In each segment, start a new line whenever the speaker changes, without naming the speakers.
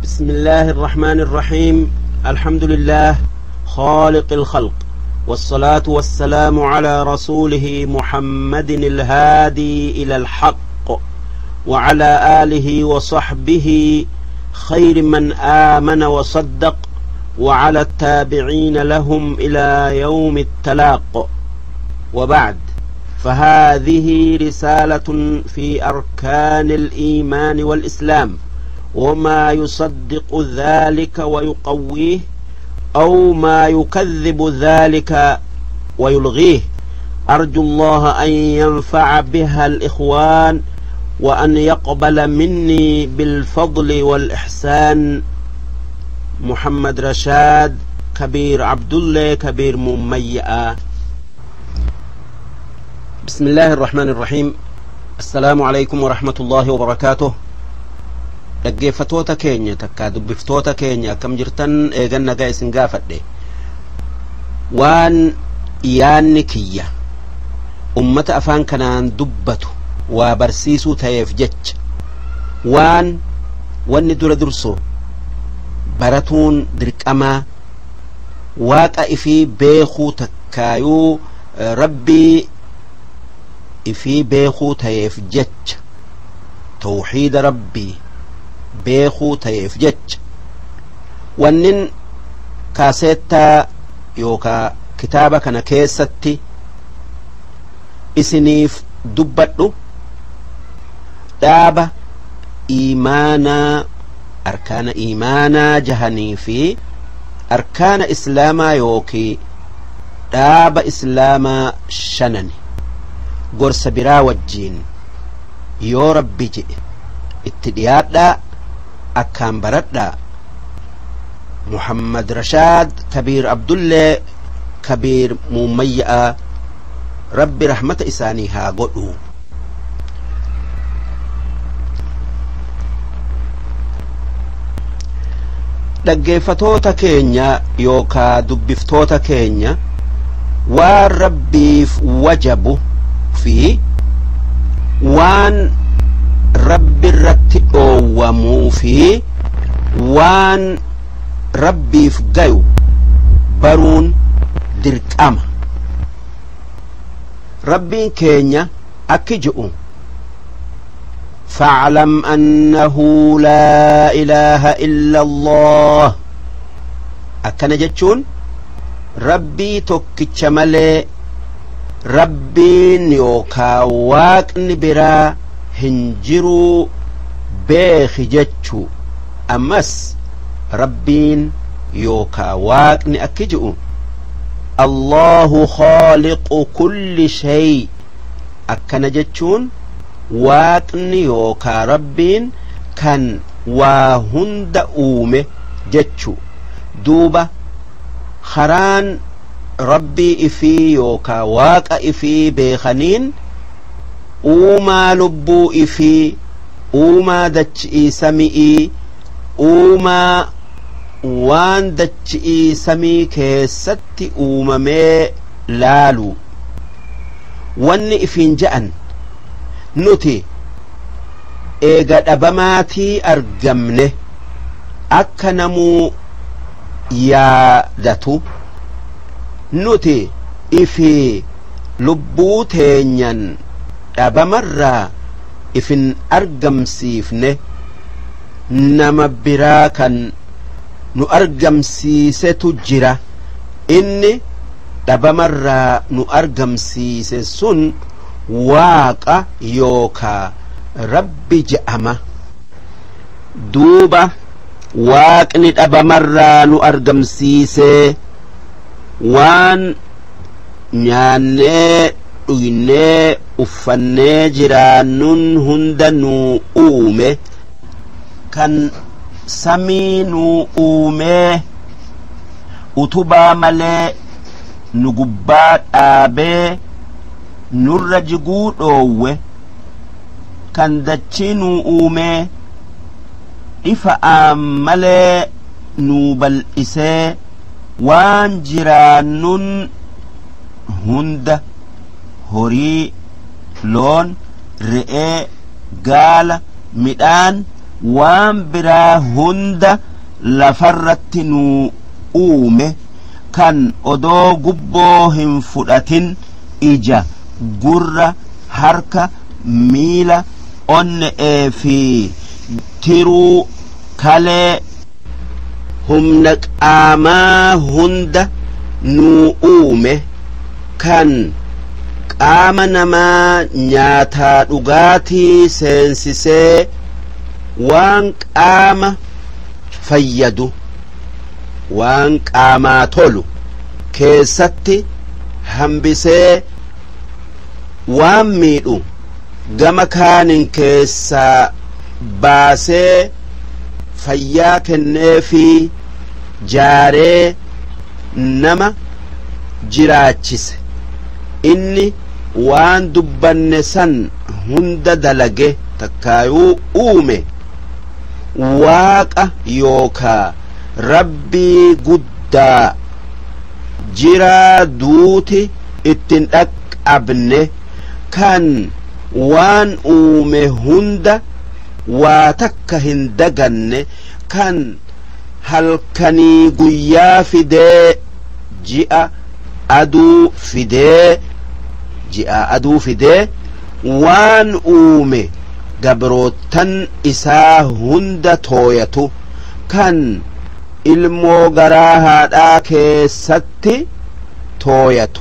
بسم الله الرحمن الرحيم. الحمد لله خالق الخلق، والصلاة والسلام على رسوله محمد الهادي إلى الحق، وعلى آله وصحبه خير من آمن وصدق، وعلى التابعين لهم إلى يوم التلاق. وبعد، فهذه رسالة في أركان الإيمان والإسلام وما يصدق ذلك ويقويه أو ما يكذب ذلك ويلغيه. أرجو الله أن ينفع بها الإخوان وأن يقبل مني بالفضل والإحسان. محمد رشاد كبير عبد الله كبير مميئة. بسم الله الرحمن الرحيم. السلام عليكم ورحمة الله وبركاته. Dhaggeeffattoota keenya takkaa dubbiftoota keenya akkam jirtan? Eegan nagaa isin gaafadhe. Waan yaanni kiyya ummata afaan kanaan dubbatu waa barsiisuu ta'eef jecha, waan wanni dura dursu baratuun dirqamaa waaqa ifii beekuu takkaayuu rabbii ifii beekuu ta'eef jecha, tawxiida rabbii beekuu ta'eef jecha, wannin kaaseettaa yookaa kitaaba kana keessatti isiniif dubbadhu dhaaba iimaanaa, arkaana iimaanaa jahanii fi arkaana islaamaa yookii dhaaba islaamaa shanani gorsa biraa wajjiin yoo rabbi jedhe itti dhiyaadhaa, akkaan baradhaa. Muhammad Rashaad Kabiir Abdullee Kabiir Muummayya'a, rabbi rahmata isaanii haa godhu. Dhaggeeffatoota keenya yookaa dubbiftoota keenya, waan rabbiif wajabu fi waan rabbi irratti dhoowwamuu fi waan rabbiif gayu baruun dirqama. Rabbiin keenya akki je'u: فاعلم أنه لا إله إلا الله. Akkana jechuun rabbii tokkicha malee rabbiin yookaa waaqni biraa hin jiruu beeki jechuu. Ammas rabbiin yookaa waaqni akki je'u: الله خالق كل شيء. Akkana jechuun waaqni yookaa rabbiin kan waa hunda uume jechuu. Duuba karaan rabbii ifii yookaa waaqa ifii beekaniin uumaa lubbuu ifii, uumaa dachi'ii sami'ii, uumaa waan dachi'ii samii keessatti uumamee laalu. Wanni ifiin je'an nuti eega dhabamaatii argamne, akka namuu yaadatu nuti ifii lubbuu teenyan dhabamarraa ifin argamsiifne, nama biraa kan nu argamsiisetu jira. Inni dhabamarraa nu argamsiise sun waaqa yookaa rabbi je'ama. Duuba waaqni dhabamarraa nu argamsiise waan nyaannee dhugnee uffannee jiraannun hunda nuu uume, kan samii nuu uumee utubaa malee nu gubbaa dhaabee nurra jiguu dhoowwe, kan dachii nuu uumee ifa'aan malee nuu bal'isee waan jiraannun hunda, horii, loon, re'ee, gaala, midhaan, Waan biraa hunda lafarratti nuu uume, kan odoo gubboo hin fudhatin ija, gurra, harka, miila, onne'ee fi tiruu, kalee, humna qaamaa hunda nuu uume, kan qaama namaa nyaataa dhugaatii seensisee waan qaama fayyadu, waan qaamaa tolu keessatti hambisee waan miidhu gama kaanin keessaa baasee fayyaa kenneefii jaaree nama jiraachise. Inni waan dubbanne san hunda dalage takkaayuu uume, Waaqa yookaa Rabbii guddaa jiraa duuti ittin dhaqqabne, kan waan uume hunda waa takka hin daganne, kan halkanii guyyaa fidee ji'a aduu fidee, ji'a aduu fidee waan uume gabroottan isaa hunda tooyatu, kan ilmoo garaa haadhaa keessatti tooyatu,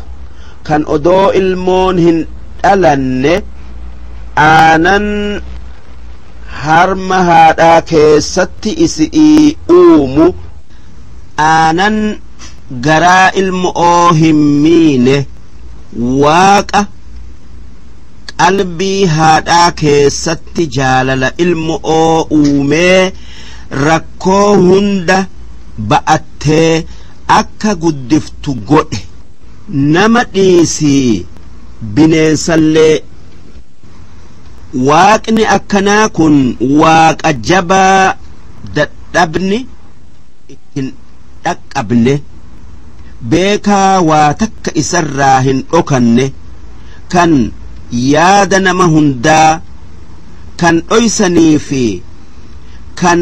kan odoo ilmoon hin dhalanne aanan harma haadhaa keessatti isi'ii uumu, aanan garaa ilmo'oo hin miine, Waaqa qalbii haadhaa keessatti jaalala ilmo'oo uumee rakkoo hunda ba'attee akka guddiftu godhe. Nama dhiisii bineensallee. Waaqni akkanaa kun Waaqa jabaa dadhabni ittin dhaqqabne, beekaa waa takka isarraa hin dhokanne, kan yaada nama hundaa kan dhoysanii fi kan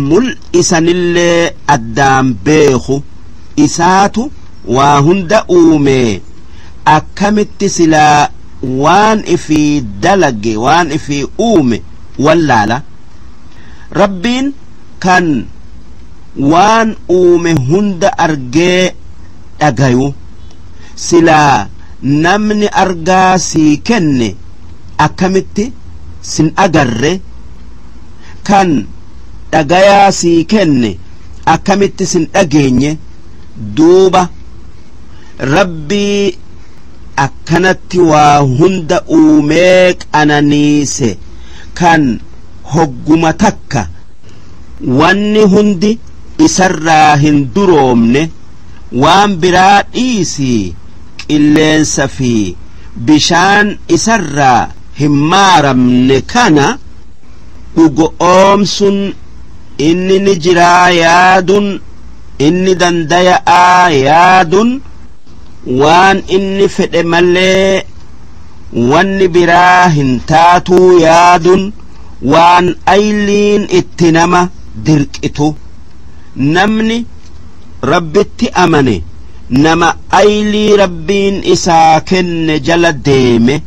mul'isanillee addaan beeku. Isaatu waa hunda uumee akkamitti silaa waan ifii dalage, waan ifii uume wallaala? Rabbiin kan waan uume hunda argee dhagayu, silaa namni argaa sii kenne akkamitti sin agarre? Kan dhagayaa sii kenne akkamitti sin dhageenye? Duuba Rabbii akkanatti waa hunda uumee qananiise, kan hogguma takka wanni hundi isarraa hin duroomne, waan biraa dhiisii qilleensa fi bishaan isarraa hin maaramne, kana dhugo'oomsun, inni ni jiraa yaadun, inni dandaya'aa yaadun, waan inni fedhe malee wanni biraa hin taatuu yaadun waan ayliin itti nama dirqitu. Namni Rabbitti amane nama aylii Rabbiin isaa kenne jala deeme.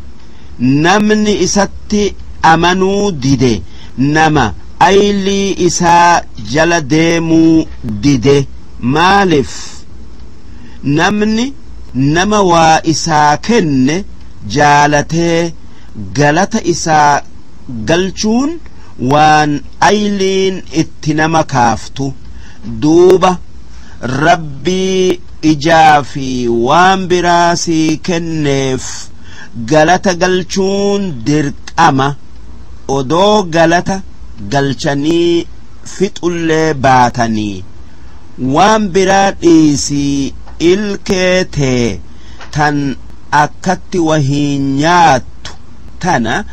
Namni isatti amanuu dide nama aylii isaa jala deemuu dide. Maalif namni nama waa isaa kenne jaalatee galata isaa galchuun waan ayliin itti nama kaaftu? Duuba Rabbii ijaa fi waan biraa sii kenneef galata galchuun dirqama, odoo galata galchanii fixullee baatanii. Waan biraa dhiisii ilkee tee tan akkatti wahii nyaattu tana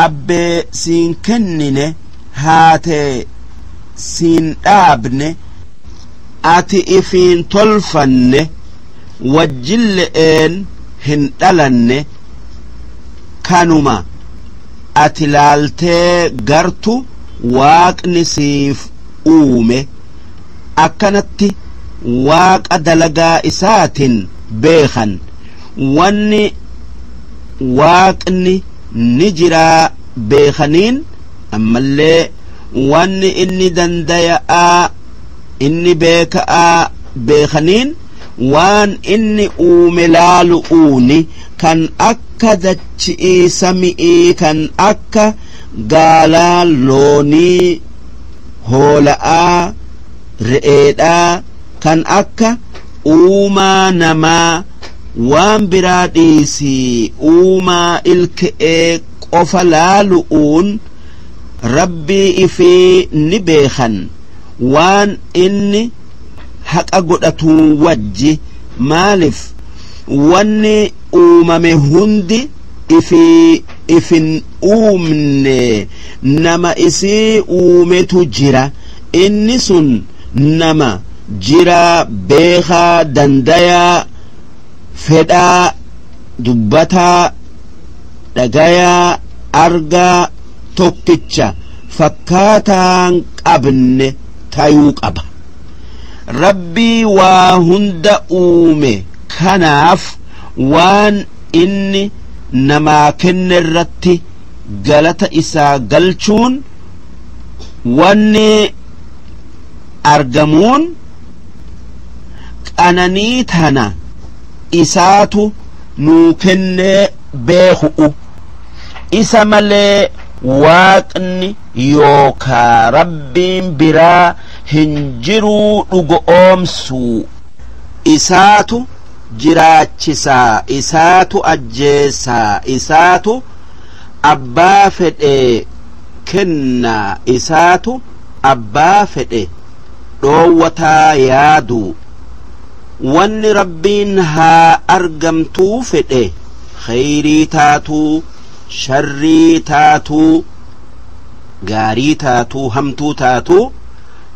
abbee siin kennine, haatee siin dhaabne, ati ifiin tolfanne, wajjille'een hin dhalanne. Kanuma ati laaltee gartu Waaqni siif uume akkanatti Waaqa dalagaa isaatin beekan. Wanni Waaqni ni jiraa beekaniin, ammallee wanni inni dandaya'aa, inni beeka'aa beekaniin, waan inni uume laalu'uuni, kan akka dachi'ii sami'ii, kan akka gaalaa, loonii, hoola'aa, re'eedhaa, kan akka uumaa namaa, waan biraa dhiisii uumaa ilke'ee qofa laalu'uun Rabbii ifii ni beekan, waan inni haqa godhatuun wajji. Maalif? Wanni uumame hundi ifii ifin uumne, nama isii uumetu jira. Inni sun nama jiraa, beekaa, dandayaa, fedhaa, dubbataa, dhagayaa, argaa, tokkicha fakkaataan qabne tayuu qaba. Rabbii waa hunda uume kanaaf waan inni namaa kenne irratti galata isaa galchuun, wanni argamuun qananii tana isaatu nuu kennee beeku'u. Isa malee Waaqni yookaa Rabbiin biraa hin jiruu dhugo oomsuu. Isaatu jiraachisaa, isaatu ajjeesaa, isaatu abbaa fedhe kennaa, isaatu abbaa fedhe dhoowwataa yaaduu. Wanni Rabbiin haa argamtuu fedhe, kheyrii taatuu sharrii taatuu, gaarii taatuu hamtuu taatuu,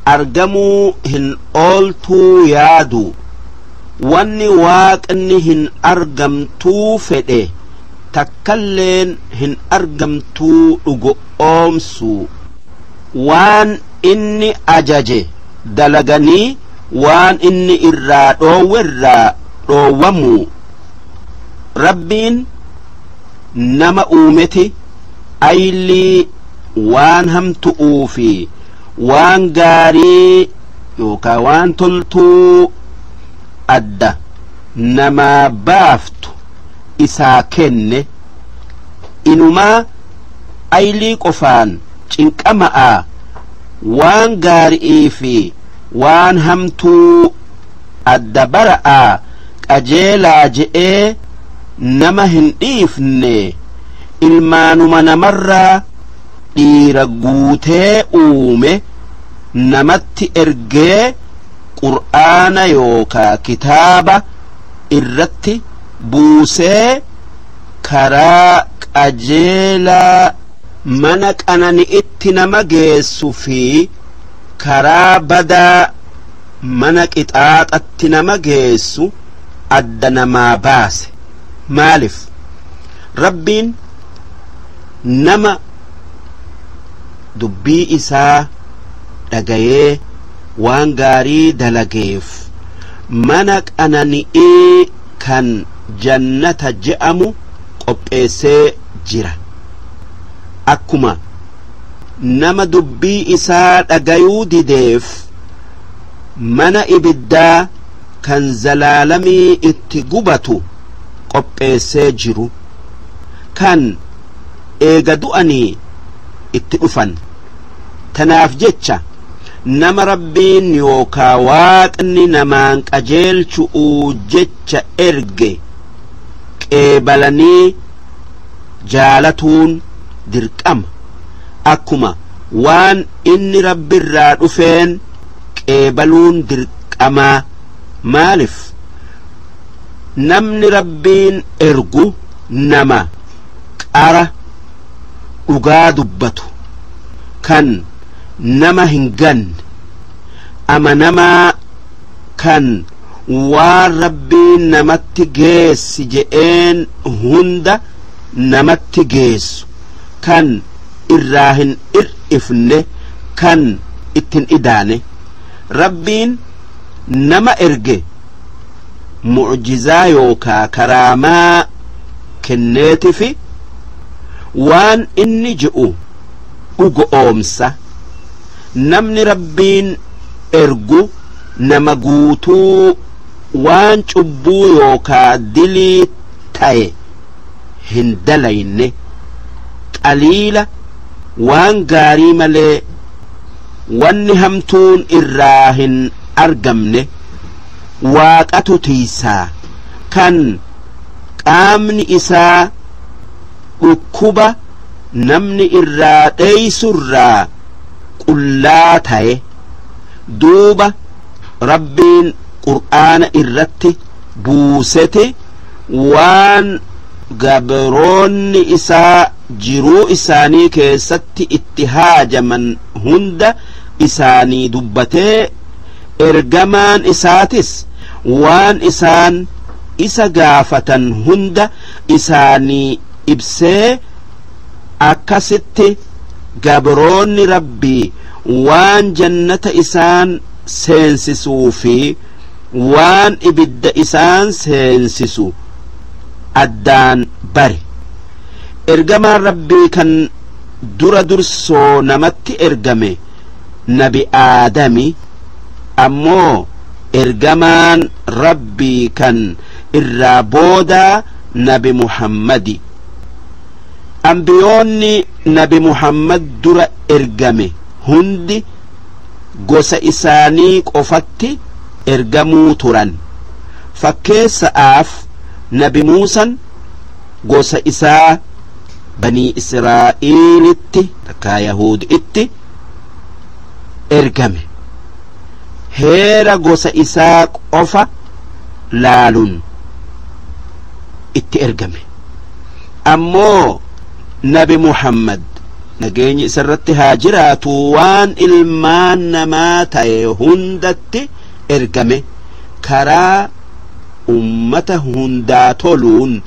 argamuu hin ooltuu yaadu. Wanni Waaqni hin argamtuu fedhe takkalleen hin argamtuu dhugo oomsuu. Waan inni ajaje dalaganii, waan inni irraa dhoowwe irraa dhoowwamuu. Rabbiin nama uumeti aylii waan hamtu'uu fi waan gaarii yookaa waan toltuu adda namaa baaftu isaa kenne. Inumaa aylii qofaan cinqama'aa waan gaari'ii fi waan hamtuu adda bara'aa qajeelaa je'ee nama hin dhiifne. Ilmaanuma namarraa dhiira guutee uume, namatti ergee, Qur'aana yookaa kitaaba irratti buusee, karaa qajeelaa mana qanani'itti nama geessu fi karaa badaa mana qixaaxatti nama geessu adda namaa baase. Maalif? Rabbiin nama dubbii isaa dhagayee waan gaarii dalageef mana qanani'ii kan jannata je'amu qopheessee jira. Akkuma nama dubbii isaa dhagayuu dideef mana ibiddaa kan zalaalamii itti gubatu qopheessee jiru, kan eega du'anii itti dhufan. Tanaaf jecha nama Rabbiin yookaa Waaqni namaan qajeelchu'uu jecha erge qeebalanii jaalatuun dirqama, akkuma waan inni Rabbirraa dhufeen qeebaluun dirqamaa. Maalif? Namni Rabbiin ergu nama qara dhugaa dubbatu, kan nama hin ganne, amanamaa, kan waan Rabbiin namatti geessi je'een hunda namatti geessu, kan irraa hin ir'ifne kan ittin idaane. Rabbiin nama erge mucjizaa yookaa karaamaa kenneetifi waan inni je'u dhugo oomsa. Namni Rabbiin ergu nama guutuu waan cubbuu yookaa dilii ta'e hin dalayne, qaliila waan gaarii malee wanni hamtuun irraa hin argamne. Waaqatu tiisaa kan qaamni isaa dhukkuba namni irraa dheeysurraa qullaa ta'e. Duuba Rabbiin Qur'aana irratti buusete waan gabroonni isaa jiruu isaanii keessatti itti haajaman hunda isaanii dubbatee, ergamaan isaatis waan isaan isa gaafatan hunda isaanii ibsee, akkasitti gabroonni Rabbii waan jannata isaan seensisuu fi waan ibidda isaan seensisu addaan bare. Ergamaan Rabbii kan dura dursoo namatti ergame Nabi Aadami, ammoo ergamaan Rabbii kan irraa boodaa Nabi Muhammadi. Ambiyoonni Nabi Muhammad dura ergame hundi gosa isaanii qofatti ergamuu turan. Fakkeessa'aaf, Nabi Muusan gosa isaa Banii Israa'iilitti takkaa Yahuditti ergame, heera gosa isaa qofa laalun itti ergame. Ammoo Nabi Muhammad, nageenyi isarratti haa jiraatu, waan ilmaan namaa ta'e hundatti ergame, karaa ummata hundaa toluun,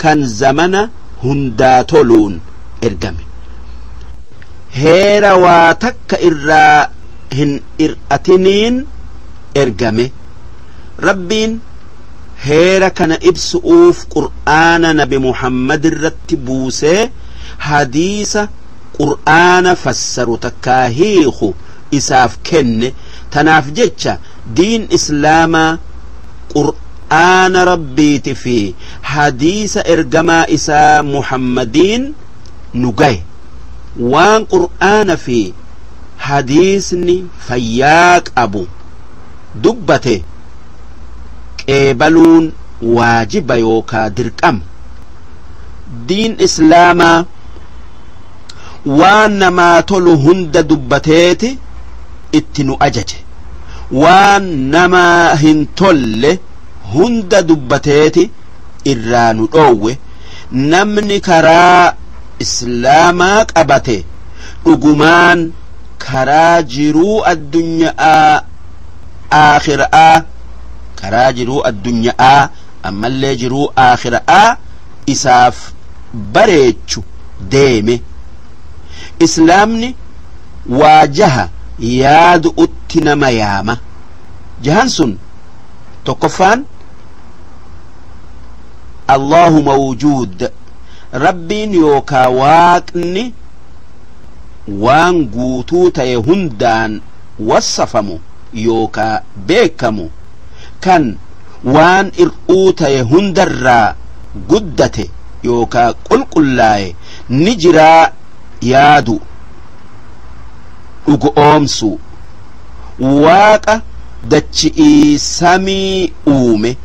kan zamana hundaa toluun ergame, heera waa takka irraa hin ir'atiniin ergame. Rabbiin heera kana ibsu'uuf Qur'aana Nabi Muhammad irratti buusee, hadiisa Qur'aana fassaru takkaa hiiku isaaf kenne. Tanaaf jecha diin Islaamaa Qur'aana Rabbiiti fi hadiisa ergamaa isaa Muhammadiin nu gaye. Waan Qur'aana fi hadiisni fayyaa qabu dubbate qeebaluun waajiba yookaa dirqama. Diin Islaamaa waan namaa tolu hunda dubbateeti itti nu ajaje, waan namaa hin tolle hunda dubbateeti irraa nu dhoowwe. Namni karaa Islaamaa qabate dhugumaan karaa jiruu addunyaa aakhira'aa, karaa jiruu addunyaa ammallee jiruu aakhira'aa isaaf bareechu deeme. Islaamni waa jaha yaadu'utti nama yaama. Jahan sun, tokkoffaan, Allahu mawjuud, Rabbiin yookaa Waaqni waan guutuu ta'e hundaan wassafamu yookaa beekamu, kan waan ir'uu ta'e hundarraa guddate yookaa qulqullaa'e ni jiraa yaadu dhugo oomsu. Waaqa dachi'ii samii uume,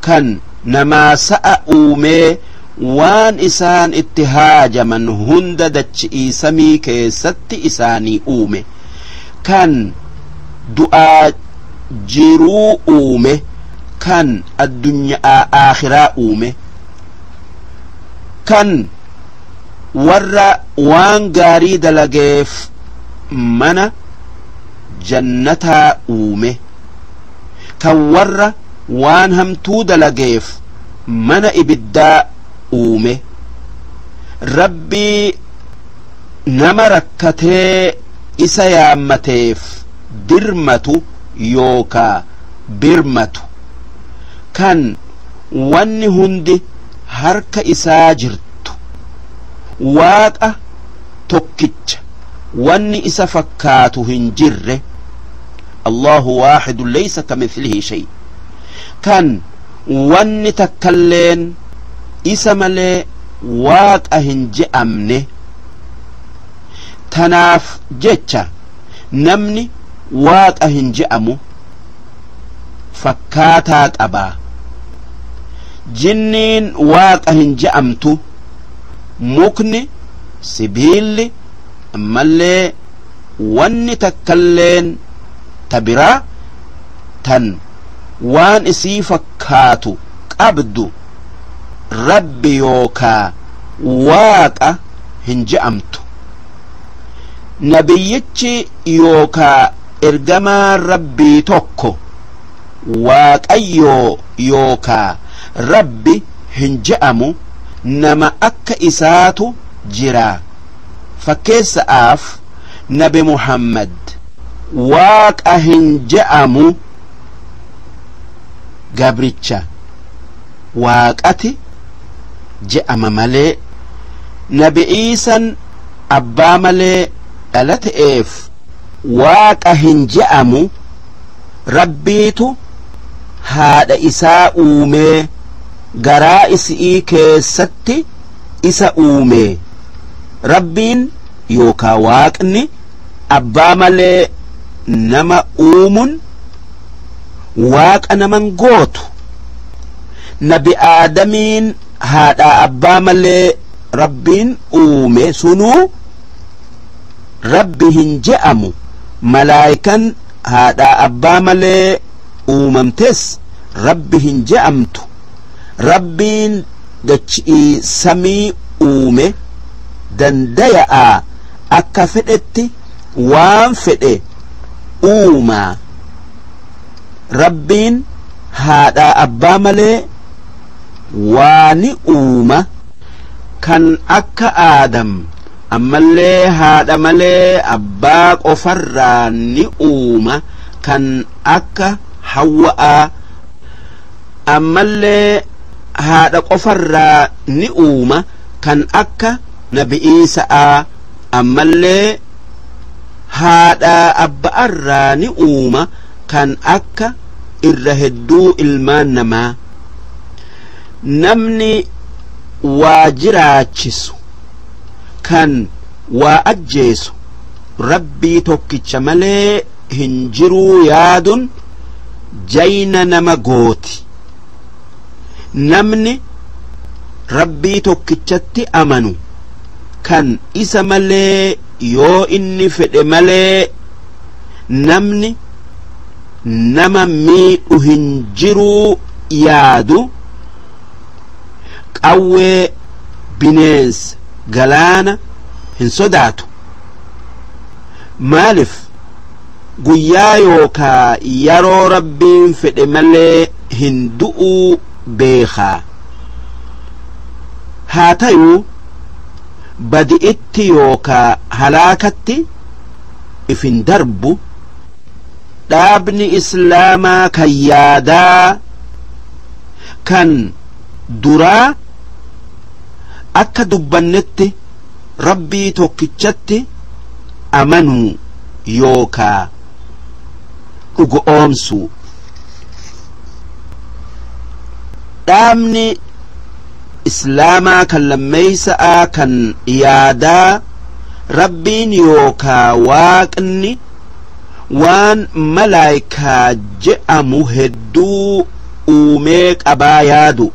kan namaa sa'a uumee waan isaan itti haajaman hunda dachi'ii samii keessatti isaanii uume, kan du'aa jiruu uume, kan addunyaa aakhiraa uume, kan warra waan gaarii dalageef mana jannataa uume, kan warra waan hamtuu dalageef mana ibiddaa uume. Rabbii Nama rakkatee isa yaammateef dirmatu yookaa birmatu, kan wanni hundi harka isaa jirtu, Waaqa tokkicha wanni isa fakkaatu hin jirre, Allahu waaxidun laysa kamithlihi shay, kan wanni takkalleen isa malee Waaqa hin je'amne. Tanaaf jecha namni Waaqa hin je'amu fakkaataa qabaa. Jinniin Waaqa hin je'amtu, mukni, sibiilli, ammallee wanni takkalleen ta biraa tan waan isii fakkaatu qabdu Rabbi yookaa Waaqa hin je'amtu. Nabiyyichi yookaa ergamaan Rabbii tokko Waaqayyoo yookaa Rabbi hin je'amu, nama akka isaatu jiraa. Fakkeessa'aaf nabi Muhammad Waaqa hin je'amu, gabricha Waaqati je'ama malee. Nabi Iisan abbaa malee dhalate'eef Waaqa hin je'amu, Rabbiitu haadha isaa uumee garaa isi'ii keessatti isa uumee. Rabbiin yookaa Waaqni abbaa malee nama uumun Waaqa naman gootu. Nabi Aadamiin haadhaa abbaa malee Rabbiin uume sunuu Rabbi hin je'amu, malaaykan haadhaa abbaa malee uumamtes Rabbi hin je'amtu. Rabbiin dachi'ii samii uume dandaya'aa akka fedhetti waan fedhe uumaa. Rabbiin haadhaa abbaa malee waa ni uuma. Kan akka Aadam ammallee haadha malee abbaa qofarraa ni uuma, kan akka Hawwa'aa ammallee haadha qofarraa ni uuma, kan akka nabi Iisa'aa ammallee haadhaa abba'arraa ni uuma, kan akka irra hedduu ilmaan namaa. Namni waa jiraachisu kan waa ajjeesu Rabbii tokkicha malee hin jiruu yaadun jayna nama gooti. Namni Rabbii tokkichatti amanu kan isa malee yoo inni fedhe malee namni nama miidhu hin jiruu yaadu qawwee, bineensa, galaana hin sodaatu. Maalif guyyaa yookaa yaroo Rabbiin fedhe malee hin du'uu beekhaa. Haa tayuu badi'itti yookaa halaakatti if hin darbu. Dhaabni islaamaa kan yaadaa kan duraa akka dubbannetti Rabbii tokkichatti amanuu yookaa dhugo'oomsuu. Dhaabni islaamaa kan lammeeysa'aa kan yaadaa Rabbiin yookaa Waaqni waan malaaykaa je'amu hedduu uumee qabaa yaadu,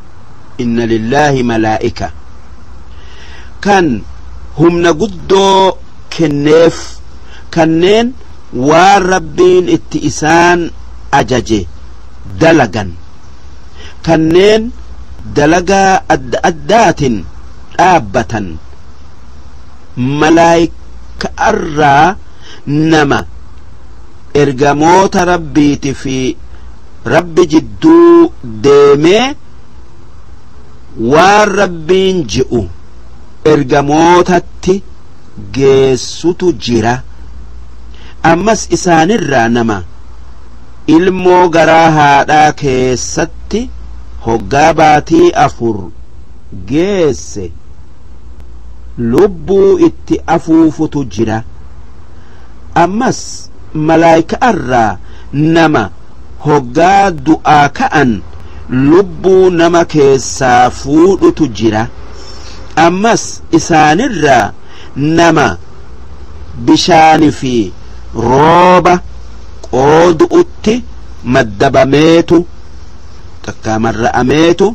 inna lillaahi malaa'ika, kan humna guddoo kenneef, kanneen waan Rabbiin itti isaan ajaje dalagan, kanneen dalagaa adda addaatin dhaabbatan, malaayka'arraa nama ergamoota Rabbiiti fi Rabbi jidduu deemee waan Rabbiin je'u ergamootatti Geessutu jira. Ammas isaanirraa nama ilmoo garaa haadhaa keessatti hoggaa baatii 4 geesse lubbuu itti afuufutu jira. Ammas malaayikaarraa nama hoggaa du'aa ka'an lubbuu nama keessaa fuudhutu jira. Ammas isaanirraa nama bishaanii fi rooba qoodu'utti maddabameetu takkaa marra'ameetu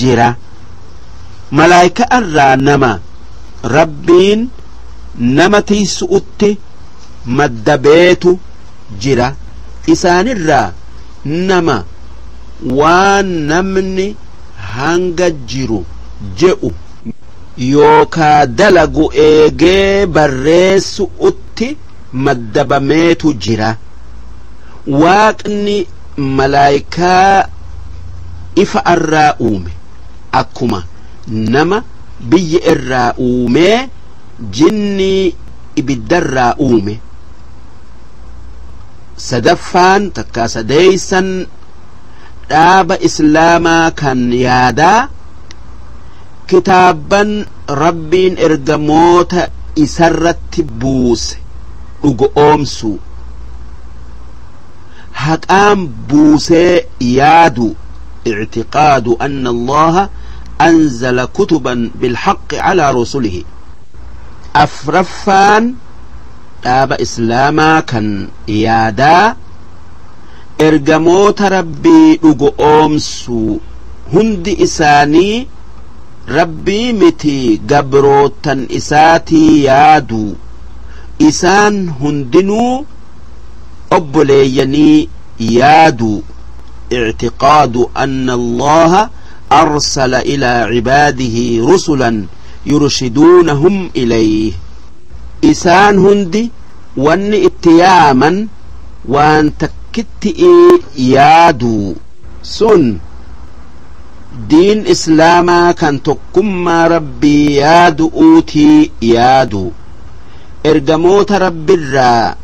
jira. Malaayikaarraa nama Rabbiin nama tiisu'utti maddabeetu jira. Isaanirraa nama waan namni hanga jiru je'u yookaa dalagu eegee barreessu'utti maddabameetu jira. Waaqni malaayikaa ifa irraa uume akkuma nama biyya irraa uumee jinnii ibiddarraa uume. Sadaffaan takkaa sadeeysan dhaaba Islaamaa kan yaadaa kitaabban Rabbiin ergamoota isarratti buuse dhugoomsu, haqaan buusee yaadu. Ictiqaadu anna Allaha anzala kutuban bilhaqqi calaa rusulihi. Afraffaan dhaaba Islaamaa kan yaadaa ergamoota Rabbii dhugoomsu, hundi isaanii Rabbii miti gabrootan isaatii yaadu, isaan hundinuu obboleeyyanii yaadu. Ictiqaadu anna Allaha arsala ilaa cibaadihi rusulan yurshiduunahum ilayh. Isaan hundi wanni itti yaaman waan takkitti'ii yaadu, sun diin Islaamaa kan tokkummaa Rabbii yaadu'uutii yaadu. Ergamoota Rabbirraa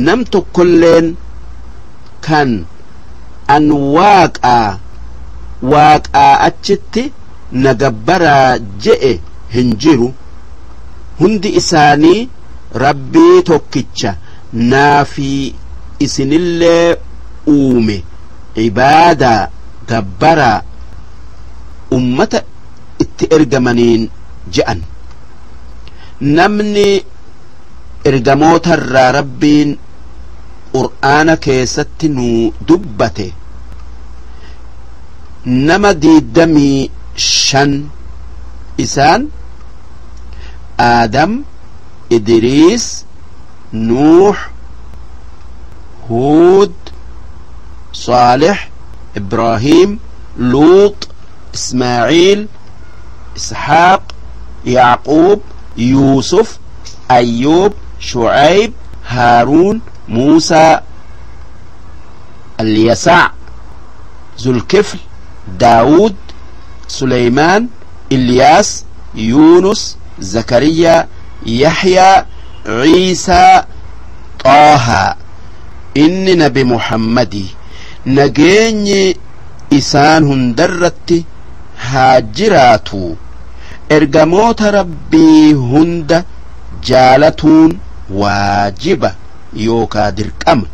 nam tokkolleen kan an waaqaa waaqaa achitti na gabbaraa je'e hin jiru. Hundi isaanii Rabbii tokkicha naafi isinillee uume ibaadaa gabbaraa ummata itti ergamaniin je'an. Namni ergamootarraa Rabbiin Qur'aana keessatti nuu dubbate nama 25. Isaan Aadam, Idriis, Nuux, Huud, Saalix, Ibraahiim, Luux, Ismaaciil, Isxaaq, Yacquub, Yuusuf, Ayyuub, Shucayb, Haaruun, Muusaa, Alyasac, Zulkifl, Daawud, Suleymaan, Ilyaas, Yuunus, Zakariyaa, Yaxyaa, Ciisaa, Xaahaa, inni Nabi Muhammadi. Nageenyi isaan hundarratti haa jiraatu. Ergamoota Rabbii hunda jaalatuun waajiba yookaa dirqama.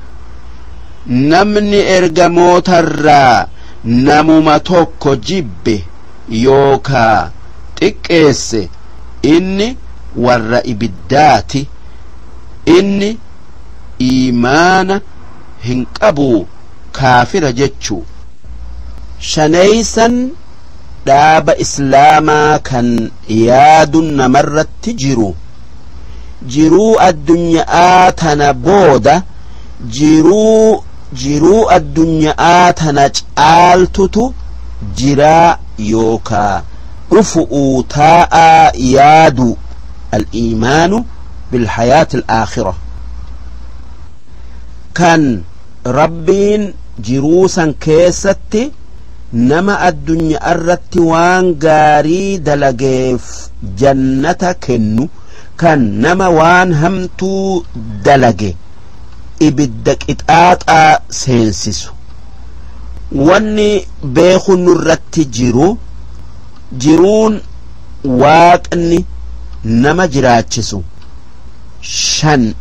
Namni ergamootarraa namuma tokko jibbe yookaa xiqqeesse inni warra ibiddaati, inni iimaana hin qabu, kaafira jechuu. Shaneeysan dhaaba Islaamaa kan yaadun namarratti jiru jiruu addunyaa tana booda jiruu addunyaa tana caaltutu jiraa yookaa dhufu'uu taa'aa yaadu. Al-iimaanu bilhayaati al-aakhira, kan Rabbiin jiruu san keessatti Nama addunyaa irratti waan gaarii dalageef jannata kennu, kan nama waan hamtuu dalage ibidda qixaaxaa seensisu. Wanni beeku nurratti jiru, jiruun waaqni nama jiraachisu 5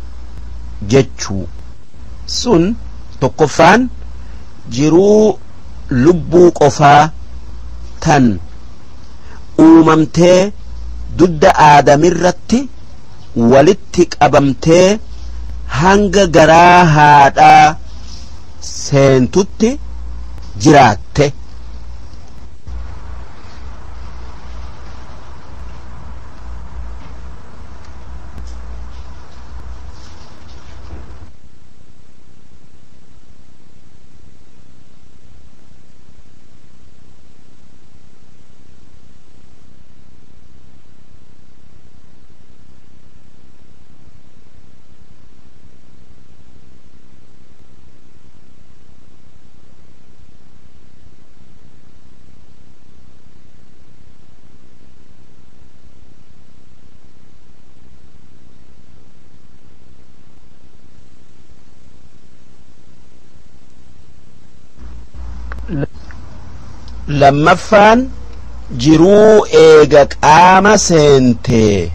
jechuu. Sun tokkoffaan jiruu lubbuu qofaa tan uumamtee dudda aadamirratti walitti qabamtee hanga garaa haadhaa seentutti jiraatte. Lammaffaan jiruu eega qaama seentee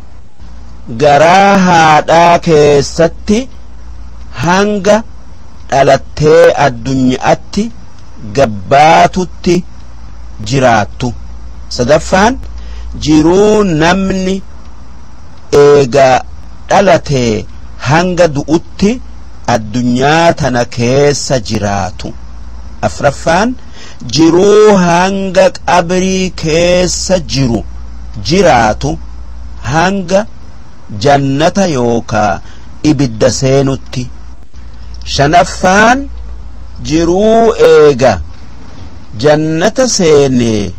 garaa haadhaa keessatti hanga dhalattee addunyaatti gabbaatutti jiraattu. Sadaffaan jiruu namni eega dhalatee hanga du'utti addunyaa tana keessa jiraatu. Afraffaan jiruu hanga qabrii keessa jiru jiraatu, hanga jannata yookaa ibidda seenutti. Shanaffaan jiruu eega jannata seenee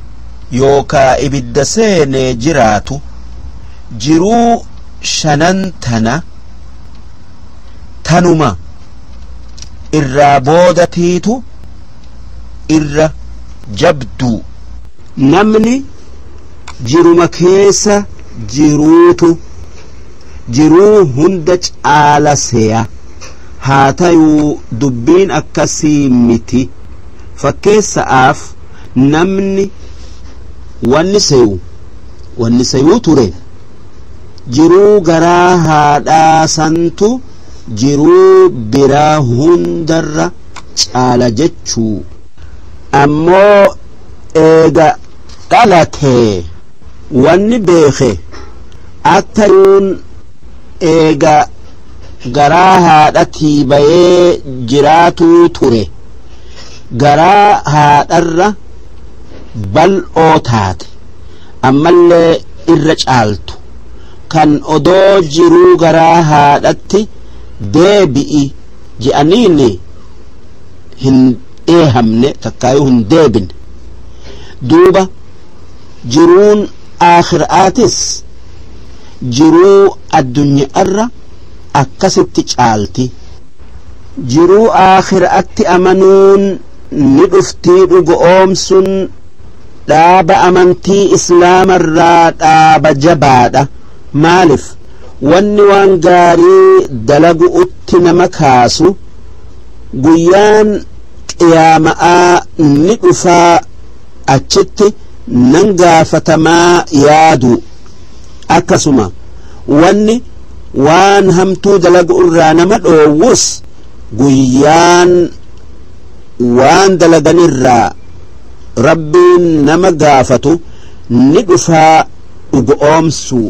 yookaa ibidda seenee jiraatu. Jiruu shanan tana tanuma irraa boodatiitu irra jabduu. Namni jiruma keessa jiruutu jiruu hunda caala seya. Haa tayuu dubbiin akkasii miti. Fakkeessa'aaf namni wanni seyuu ture jiruu garaa haadhaa santu jiruu biraa hundarra caala jechuu. Ammoo eega dhalatee wanni beeke akka jiruun eega garaa haadhatii bayee jiraatuu ture garaa haadharra bal'oo taate, ammallee irra caaltu, kan odoo jiruu garaa haadhatti deebi'i je'aniini hin eehamne, takkaayuu hin deebine. Duuba jiruun aakhiraatis jiruu addunyaarra akkasitti caalti. Jiruu aakhiraatti amanuun ni dhuftii dhugo oomsun dhaaba amantii islaamarraa dhaaba jabaadha. Maaliif wanni waan gaarii dalagu'utti nama kaasu guyyaan qiyaama'aa ni dhufaa, achitti nan gaafatamaa yaadu. Akkasuma wanni waan hamtuu dalagu irraa nama dhoowwus guyyaan waan dalaganirraa rabbiin nama gaafatu ni dhufaa dhugo oomsu.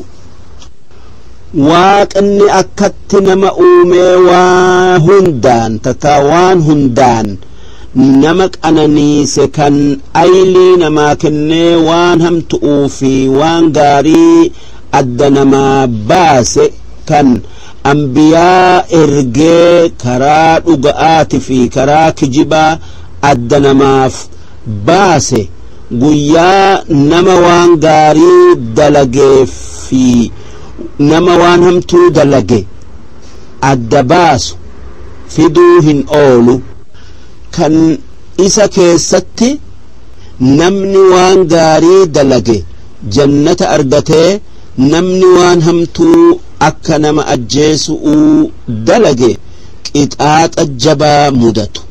Waaqni akkatti nama uumee waa hundaan takkaa waan hundaan nama qananiise, kan aylii namaa kennee waan hamtu'uu fi waan gaarii adda namaa baase, kan ambiyaa ergee karaa dhuga'aati fi karaa kijibaa adda namaaf baase, guyyaa nama waan gaarii dalagee fi nama waan hamtuu dalage adda baasu fiduu hin oolu. Kan isa keessatti Namni waan gaarii dalage jannata argatee, namni waan hamtuu akka nama ajjeesu'uu dalage qixaaxa jabaa mudatu.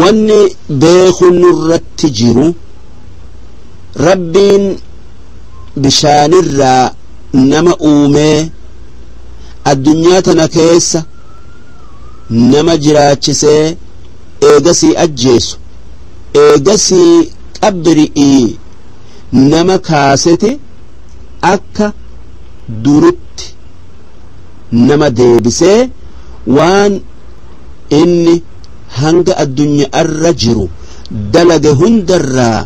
Wanni beeku nurratti jiru, Rabbiin bishaanirraa nama uumee addunyaa tana keessa nama jiraachisee, eegasii ajjeesu, eegasii qabri'ii nama kaasete, akka duritti nama deebisee, waan inni hanga addunyaarra jiru dalage hundarraa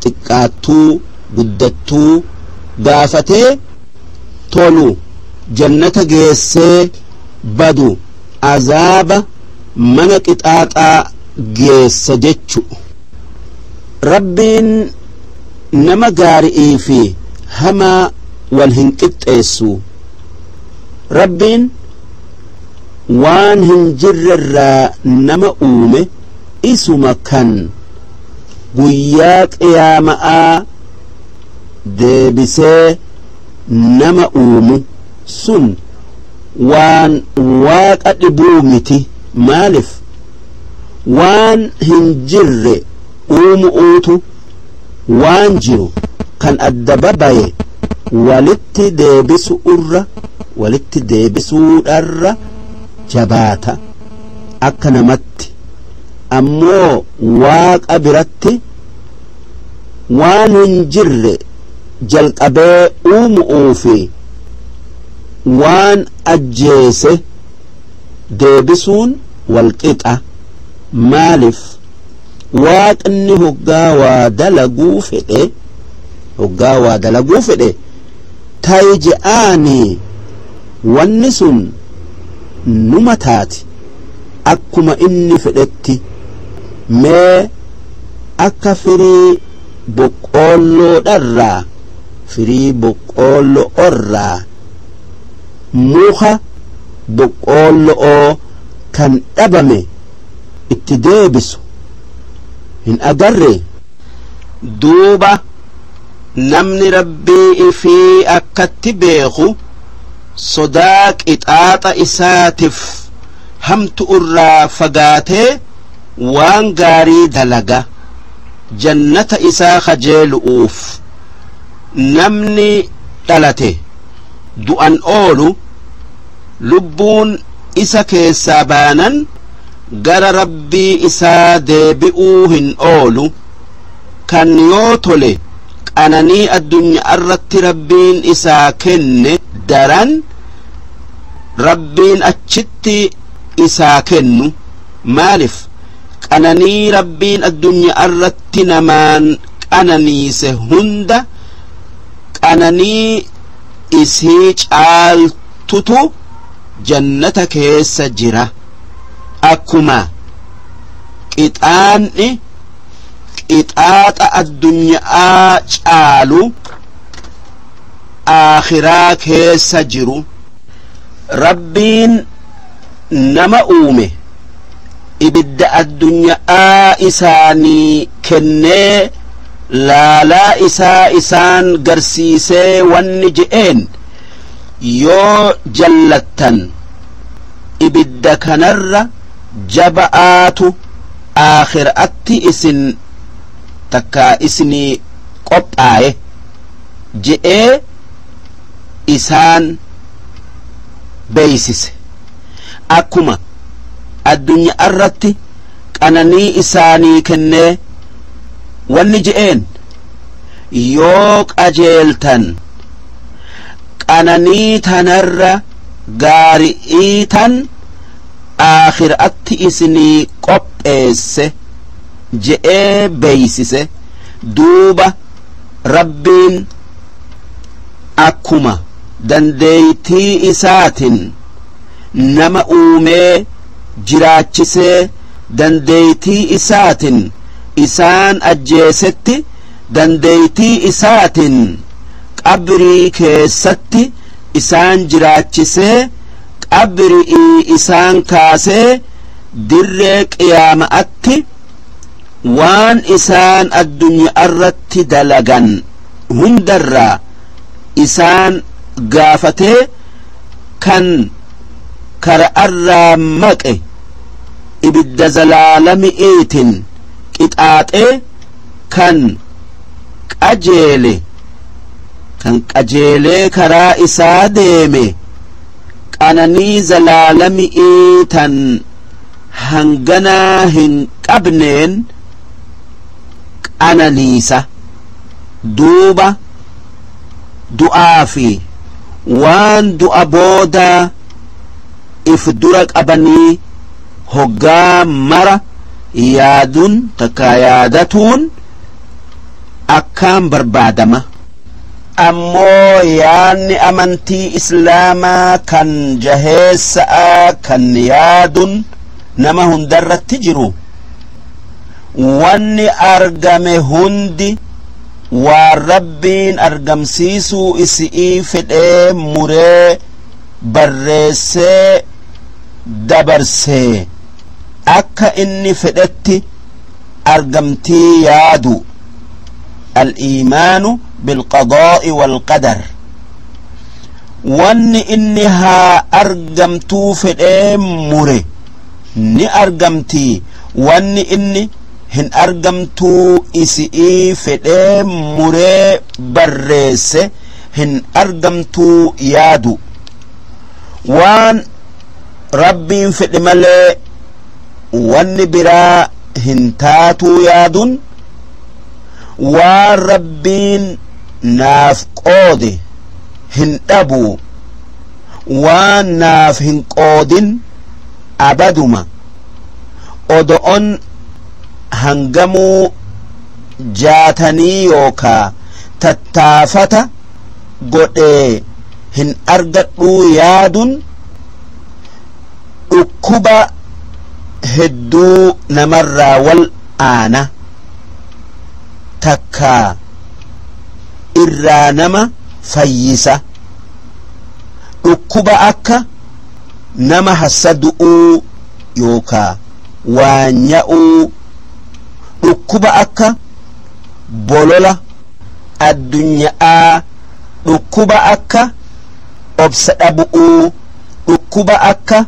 xiqqaattuu guddattuu gaafatee, tolu jannata geessee, badu azaaba mana qixaaxaa geessa jechu. Rabbiin nama gaari'ii fi hamaa wal hin qixxeessu. Rabbiin waan hin jirrerraa nama uume, isuma kan guyyaa qiyaama'aa deebisee nama uumu sun waan Waaqa dhibuu miti. Maalif? Waan hin jirre uumu'uutu waan jiru kan adda babaye walitti deebisuurra, walitti deebisuudharra jabaata akka namatti. Ammoo Waaqa biratti waan hin jirre jalqabee uumu'uu fi waan ajjeese deebisuun walqixa. Maalif? Waaqni hoggaa waa dalaguu fedhe, hoggaa waa dalaguu fedhe, tayi je'aanii wanni sun numa taati akkuma inni fedhetti. Mee akka firii boqqoolloodharraa, firii boqqoollo'orraa muka boqqoollo'oo kan dhabame itti deebisu hin agarre? Duuba namni Rabbii ifii akkatti beeku sodaa qixaaxa isaatif hamtu irraa fagaatee waan gaarii dalaga jannata isaa kajeelu'uuf. Namni dhalate du'an oolu, lubbuun isa keessaa baanan gara Rabbii isaa deebi'uu hin oolu. Kan yoo tole qananii addunyaa irratti Rabbiin isaa kenne daran Rabbiin achitti isaa kennu. Maalif? Qananii Rabbiin addunyaa irratti namaan qananiise hunda qananii isii caaltutu jannata keessa jira. Akkuma qixaanni qixaaxa addunyaa caalu aakhiraa keessa jiru. Rabbiin nama uume ibidda addunyaa isaanii kennee, laalaa isaa isaan garsiisee, wanni je'een: "Yoo jallattan ibidda kanarra jaba'aatu aakhiraatti isin takkaa isinii qophaaye" je'ee isaan beeysise. Akkuma addunyaa irratti qananii isaanii kennee wanni je'een: "Yoo qajeeltan qananii tanarra gaari'ii tan aakhiraatti isinii qopheesse" je'ee beeysise. Duuba Rabbiin akkuma dandeeytii isaatin nama uumee jiraachisee, dandeeytii isaatin isaan ajjeesetti, dandeeytii isaatin qabrii keessatti isaan jiraachisee, qabrii isaan kaasee, dirree qiyaama'atti Waan isaan addunyaa irratti dalagan hundarraa isaan gaafatee kan kara'arraa maqe ibidda zalaalami'iitin qixaaxee kan qajeele kan qajeelee karaa isaa deeme qananii zalaalami'ii tan hanganaa hin qabneen qananiisa. Duuba du'aa fi waan du'a boodaa if dura qabanii hoggaa mara yaaduun takka yaadatuun akkaan barbaadama. Ammoo yaanni amantii islaamaa kan jaheessa'a kan yaadun nama hundarratti jiru wanni argame hundi waan rabbiin argamsiisuu isi'ii fedhee muree barreessee dabarsee akka inni fedhetti argamtii yaadu. Al-iimaanu bilqadaa'i walqadar, wanni inni haa argamtuu fedhee mure ni argamtii, wanni inni hin argamtuu isi'ii fedhee muree barreesse hin argamtuu yaadu. Waan rabbiin fedhe malee wanni biraa hin taatuu yaadun waan rabbiin naaf qoode hin dhabu, waan naaf hin qoodin abaduma odo'on hangamuu jaatanii yookaa tattaafata godhee hin argadhuu yaadun dhukkuba hedduu namarraa wal aana takkaa irraa nama fayyisa. Dhukkuba akka nama hassadu'uu yookaa waanya'uu, dhukkuba akka bolola addunyaa, dhukkuba akka obsa dhabu'uu, dhukkuba akka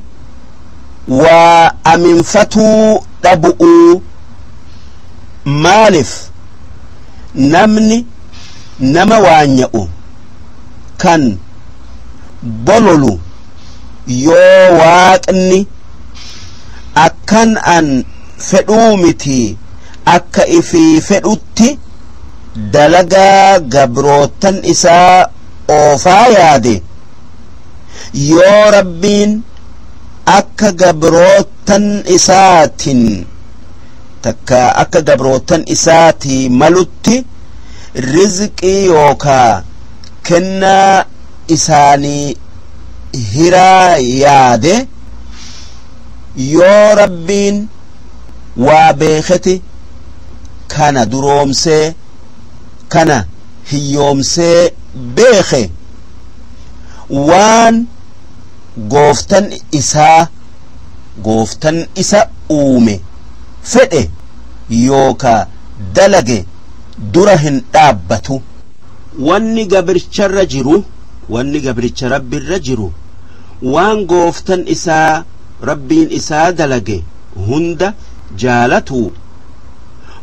waa aminfatuu dhabu'uu. Maaliif namni nama waanya'u kan bololu yoo waaqni akkan an fedhuu miti akka ifii fedhutti dalagaa gabrootan isaa oofaa yaade, yoo rabbiin akka gabrootan isaatiin takka akka gabrootan isaatii malutti rizqii yookaa kennaa isaanii hiraa yaade, yoo rabbiin waa beeketi kana duroomsee kana hiyyoomsee beeke, waan gooftan isaa gooftan isa uume fedhe yookaa dalage dura hin dhaabbatu. Wanni gabricharra jiru, wanni gabricha rabbirra jiru waan gooftan isaa rabbiin isaa dalage hunda jaalatu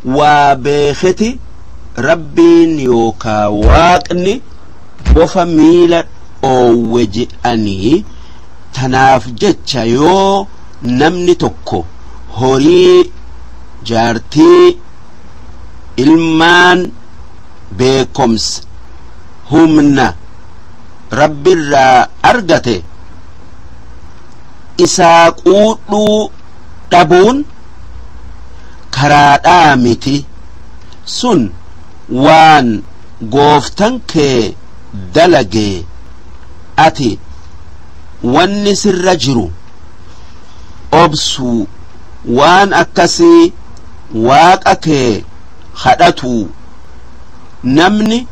waa beeketi rabbiin yookaa waaqni bofa miila dhoowwe jedhanii. Tanaaf jecha yoo namni tokko horii, jaartii, ilmaan, beekomsa, humna rabbirraa argate isaa quudhuu dhabuun karaadhaa miti, sun waan gooftan kee dalage. Ati wanni sirra jiru obsuu, waan akkasii waaqa kee kadhatu. Namni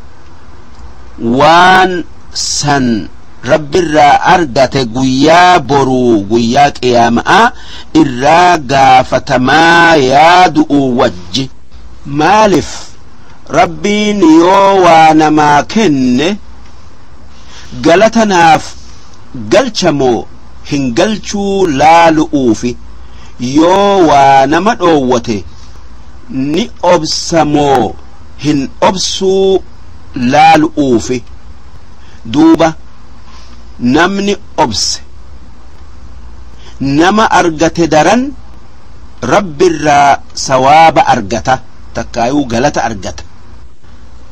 waan san Rabbirraa argate guyyaa boruu guyyaa qiyaamaa irraa gaafatamaa yaadu'u wajji. Maaliif Rabbiin yoo waa namaa kenne galata naaf galchamoo hin galchuu laalu'uufi, yoo waa nama dhoowwate ni obsamoo hin obsuu laalu'uufi. Duuba namni obse nama argate daran Rabbirraa sawaaba argata, takkaayuu galata argata.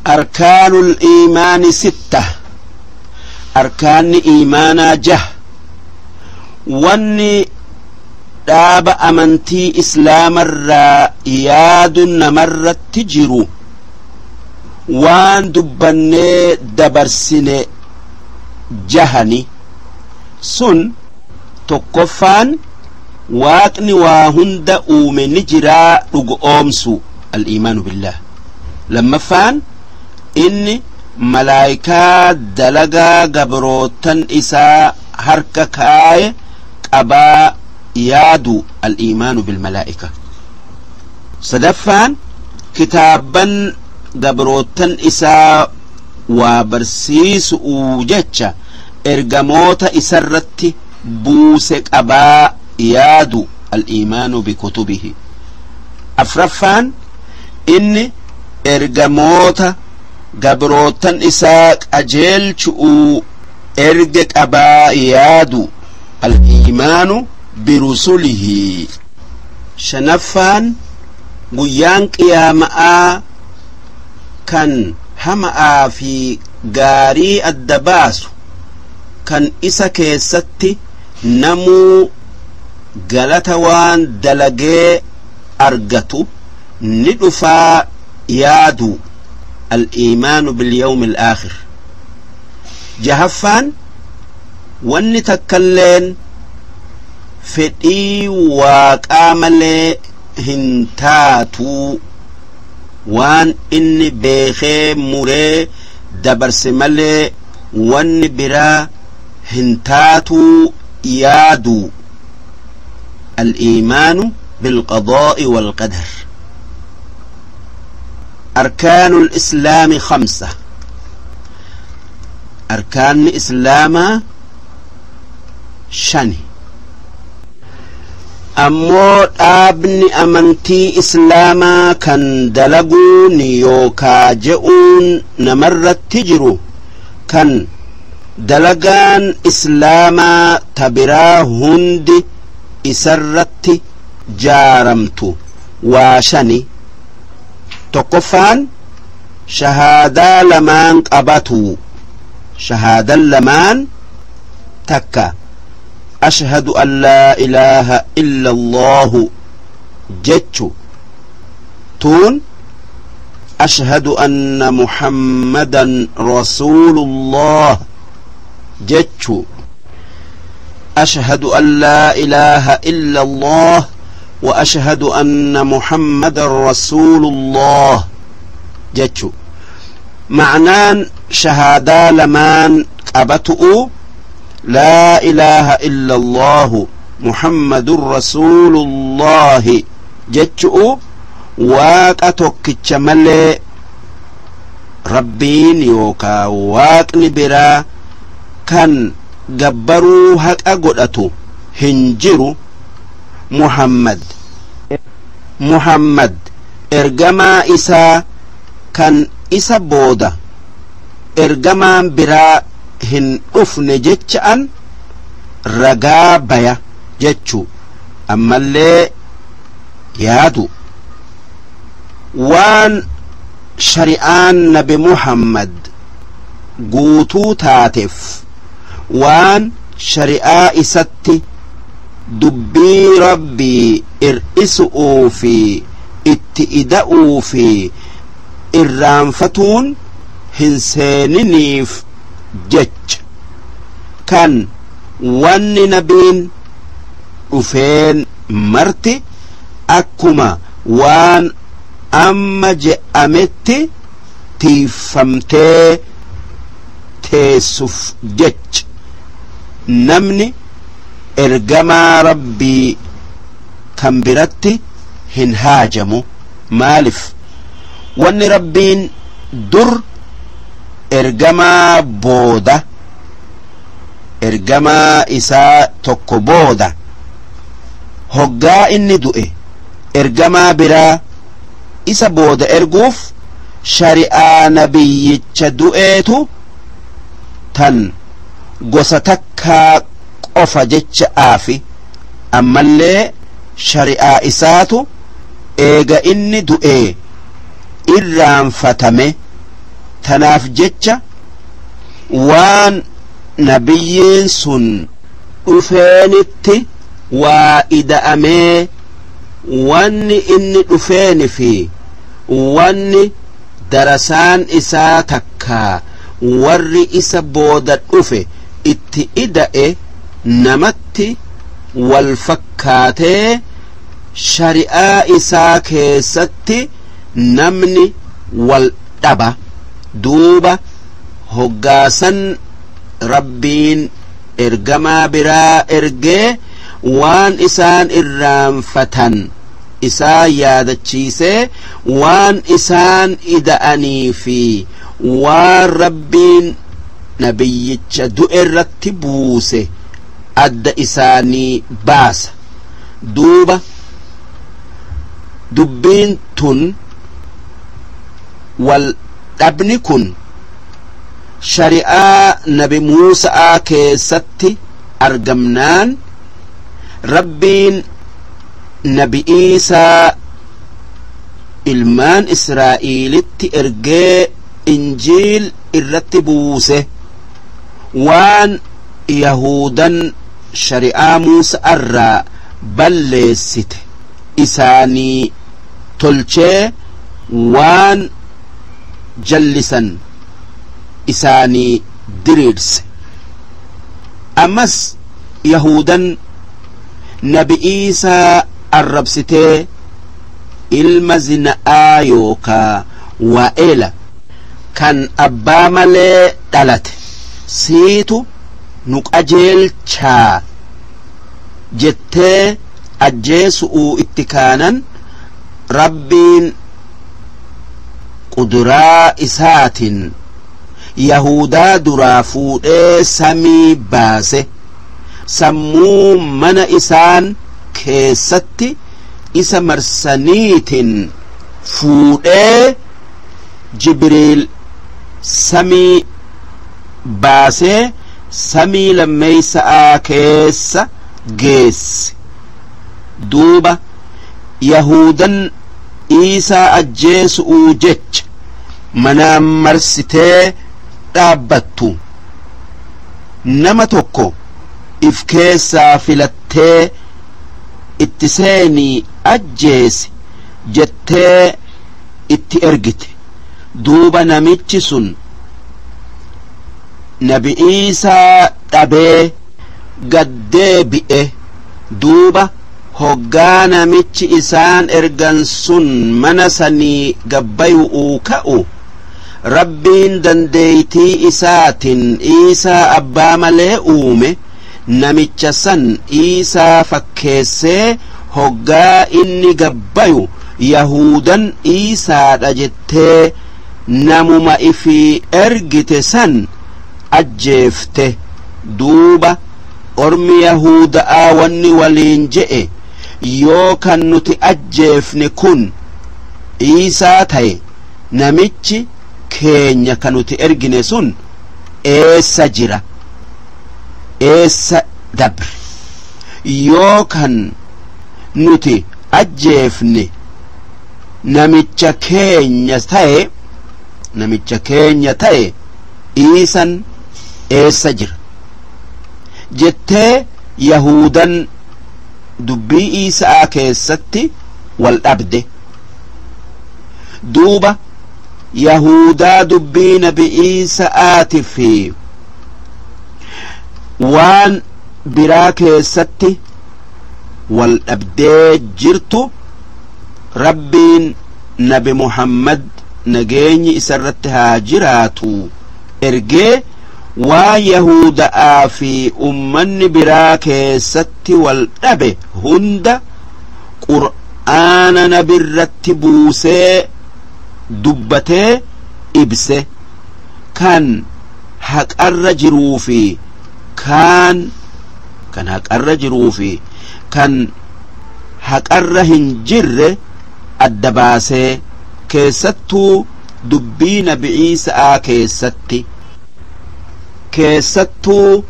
Arkaanul iimaani sitta, arkaanni iimaanaa jah. Wanni dhaaba amantii islaamarraa yaadu namarratti jiru waan dubbannee dabarsine jahani sun. Tokkoffaan, waaqni waa hunda uume ni jiraa dhugo oomsu, al-iimaanu billaah. Lammaffaan, inni malaayikaa dalagaa gabrootan isaa harka kaaye qabaa yaadu, al-iimaanu bilmalaa'ika. Sadaffaan, kitaabban gabrootan isaa waa barsiisu'uu jecha ergamoota isarratti buuse qabaa yaadu, al-iimaanu bikutubihi. Afraffaan, inni ergamoota gabrootan isaa qajeelchu'uu erge qabaa yaadu, al-iimaanu birusulihi. Shanaffaan, guyyaan qiyaama'aa kan hama'aa fi gaarii adda baasu, kan isa keessatti namuu galata waan dalagee argatu ni dhufaa yaadu, al-iimaanu bilyawmi al-aakhir. Jahaffaan, wanni takkalleen fedhii waaqaa malee hin taatuu, waan inni beekee muree dabarse malee wanni biraa hin taatuu yaadu, al-iimaanu bilqadaa'i walqadar. أركان الإسلام خمسة، أركان إسلام شني. Ammoo dhaabni amantii islaamaa kan dalaguun yookaa je'uun namarratti jiru, kan dalagaan islaamaa ta biraa hundi isarratti jaaramtu waa shani. Tokkoffaan, shahaadaa lamaan qabatu. Shahaadan lamaan takka ashhadu an laa ilaaha illa Allaahu jechu, tuun ashhadu anna Muhammadan rasuulullah jechu. Ashhadu an laa ilaaha illa Allah wa ashhadu anna Muhammadan rasuulullah jechu. Ma'naan shahaadaa lamaan qabatu'u laa ilaaha illa Allahu Muhammadun rasuulullahi jechu'u, waaqa tokkicha malee rabbiin yookaa waaqni biraa kan gabbaruu haqa godhatu hin jiru, Muhammad ergamaa isaa kan isa booda ergamaan biraa hin dhufne jecha'an ragaa baya jechu. Ammallee yaadu waan shari'aan nabi Muhammad guutuu taateef, waan shari'aa isatti dubbii rabbii ir'isu'uu fi itti ida'uu fi irraanfatuun hin seeniniif jecha, kan wanni nabiin dhufeen marti akkuma waan amma je'ametti tiiffamtee teessuf jecha. Namni ergamaa Rabbii kan biratti hin haajamu. Maalif wanni Rabbiin dur ergamaa booda, ergamaa isaa tokko booda hoggaa inni du'e ergamaa biraa isa booda erguuf, shari'aa nabiyyicha du'eetu tan gosa takkaa qofa jecha'aafi, ammallee shari'aa isaatu eega inni du'ee irraanfatame. Tanaaf jecha waan nabiyyiin sun dhufeenitti waa ida'amee, wanni inni dhufeeni fi wanni darasaan isaa takkaa warri isa booda dhufe itti ida'e namatti wal fakkaatee, shari'aa isaa keessatti namni wal dhaba. Duuba hoggaasan Rabbiin ergamaa biraa ergee waan isaan irraanfatan isaa yaadachiisee, waan isaan ida'anii fi waan Rabbiin nabiyyicha du'e irratti buuse adda isaanii baasa. Duuba dubbiin tun, wal dhabni kun shari'aa Nabi Muusa'aa keessatti argamnaan, Rabbiin Nabi Iisaa ilmaan Israa'iilitti ergee Injiil irratti buuse, waan Yahudan shari'aa Muusa'arraa balleessite isaanii tolchee, waan jallisan isaanii diriirse. Ammas Yahudan Nabi Iisaa arrabsitee, ilma zina'aa yookaa waa'eela kan abbaa malee dhalate siitu nu qajeelchaa jettee ajjeesu'uu itti kaanan, Rabbiin quduraa isaatiin Yahudaa duraa fuudhee samii baase. Sammuu mana isaan keessatti isa marsaniitiin fuudhee Jibriil samii baasee samii lammeeysa'aa keessa geesse. Duuba Yahudan Iisaa ajjeesu'uu jecha manaan marsitee dhaabbattu nama tokko if keessaa filattee, itti seenii ajjeesi jettee itti ergite. Duuba namichi sun Nabi Iisaa dhabee gaddeebi'e. Duuba hoggaa namichi isaan ergan sun mana sanii gabbayu'uu ka'u, Rabbiin dandeeytii isaatiin Iisaa abbaa malee uume namicha san Iisaa fakkeessee, hoggaa inni gabbayu Yahudan Iisaadha jettee namuma ifii ergite san ajjeefte. Duuba ormi Yahuda'aa wanni waliin je'e, yoo kan nuti ajjeefne kun Iisaa ta'e, namichi keenya kan nuti ergine sun eessa jira, eessa dabre? Yoo kan nuti ajjeefne namicha keenya ta'e, namicha keenya ta'e, Iisan eessa jira jettee Yahudan dubbii Iisaa keessatti wal dhabde. Duuba Yahudaa dubbii Nabi Iisa'aati fi waan biraa keessatti wal dhabdee jirtu, Rabbiin Nabi Muhammad nageenyi isarratti haa jiraatu ergee Waan Yahuda'aa fi ummanni biraa keessatti wal dhabe hunda Qur'aana nabirratti buusee dubbatee ibse. Kan haqarra jiruu fi kaan kan haqarra jiruu fi kan haqarra hin jirre adda baasee, keessattuu dubbii Nabi Iisa'aa keessatti, keessattuu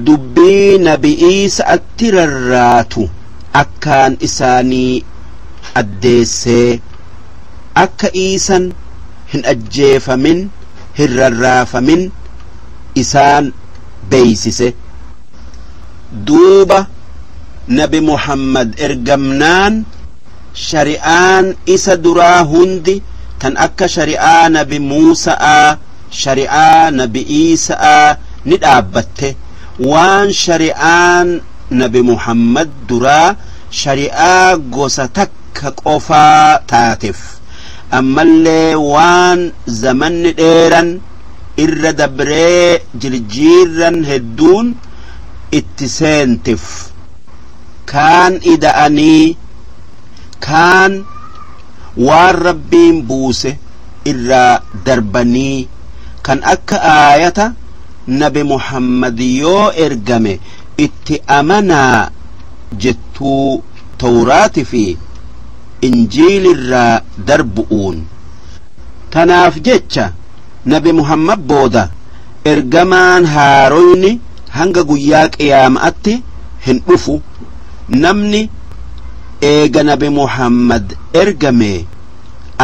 dubbii Nabi Iisa'atti rarraatu akkaan isaanii addeessee, akka Iisan hin ajjeefamin, hin rarraafamin isaan beeysise. Duuba Nabi Muhammad ergamnaan shari'aan isa duraa hundi tan akka shari'aa Nabi Muusa'aa, shari'aa Nabi Iisa'aa ni dhaabbatte. Waan shari'aan Nabi Muhammad duraa shari'aa gosa takka qofaa taateef, ammallee waan zamanni dheeran irra dabree jirjiirran hedduun itti seentif, kaan ida'anii kaan waan Rabbiin buuse irraa darbanii, kan akka aayata Nabi Muhammad yoo ergame itti amanaa jettuu Tawraati fi Injiilirraa darbu'uun. Tanaaf jecha Nabi Muhammad booda ergamaan haaroyni hanga guyyaa qiyaama'atti hin dhufu. Namni eega Nabi Muhammad ergame